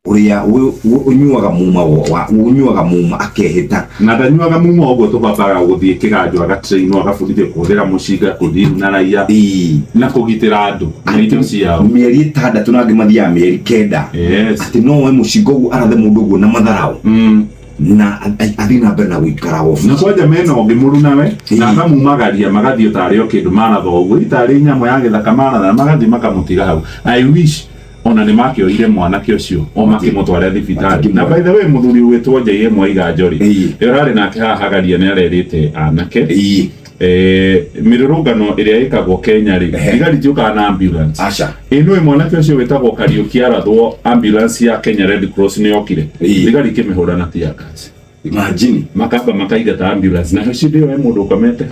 Ũrĩa ũnyuaga muma ũnyuaga muma akehĩta. Na ndanyuaga muma ũguo tũbataraga gũthiĩ kĩganjo agatrainwo agabundithio kũhũthĩra mũcinga kũdeal na raia na kũgitĩra andũ na indo ciao. Mĩeri 6 na angĩ mathiaga mĩeri 9. Atĩ no oe mũcinga ũguo arathe mũndũ ũguo na matharaũ na athiĩ na mbere na gũikara obici. Na kwanja mena ũngĩ mũrunawe na akamumagaria magathiĩ tarĩ o kĩndũ maratha ũguo tarĩ nyamũ ya gĩthaka maratha magathiĩ makamũtiga hau. I wish ona nĩ makĩoire mwanake ũcio o makĩmũtwara thibitarĩ. Na by the way, mũthuri ũgwĩtwo JM Waiganjo rĩ, ĩyo ũrarĩ nake haha hagaria nĩ arerĩte anake mĩrũrũngano ĩrĩa ĩkagwo Kenya rĩ, thigari itiũkaga na ambulance. Aca. Ĩ nĩũĩ mwanake ũcio wĩtagwo Kariũki arathwo, ambulance ya Kenya Red Cross nĩ yokire, thigari ikĩmĩhũra na tear gas. Imagine. Makamba makaingata ambulance na hĩndĩ ĩyo he mũndũ ũkomete.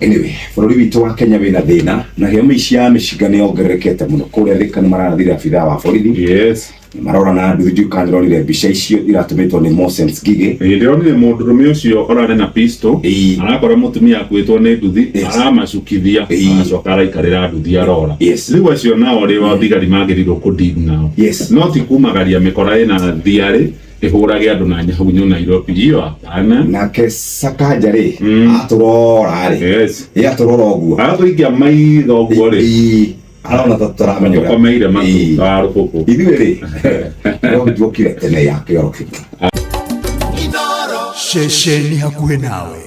Anyway, bũrũri witũ wa Kenya wĩna thĩna na hĩo mĩici ya mĩcinga nĩ yongererekete mũno. Kũrĩa Thika nĩ mararathire abithaa wa borithi. Nĩ marora na nduthi. Ndiũĩ kana ndĩronire mbica icio iratũmĩtwo nĩ Moses Ngigĩ. Ĩĩ, ndĩronire mũndũrũme ũcio ũrarĩ na pistol arakora mũtumia akuĩtwo nĩ nduthi, aramacukithia, aracoka araikarĩra nduthi arora. Rĩu acio nao rĩ, thigari magĩrĩirwo kũ deal nao, no ti kumagaria mĩkora ĩna thiarĩ ĩhũrage andũ na nyahunyu Nairobi. Hiyo hapana. Nake Sakaja rĩ, atũrora rĩ, ĩ atũrora ũguo. Agatũikia maitho ũguo rĩ. Arona ta tũtaramenya ũrĩa- Tũkomeire matũ ta rũkũkũ. Ithuĩ rĩ, no tuokire tene ya kĩoro kĩmwe. Ceceni hakuhĩ nawe.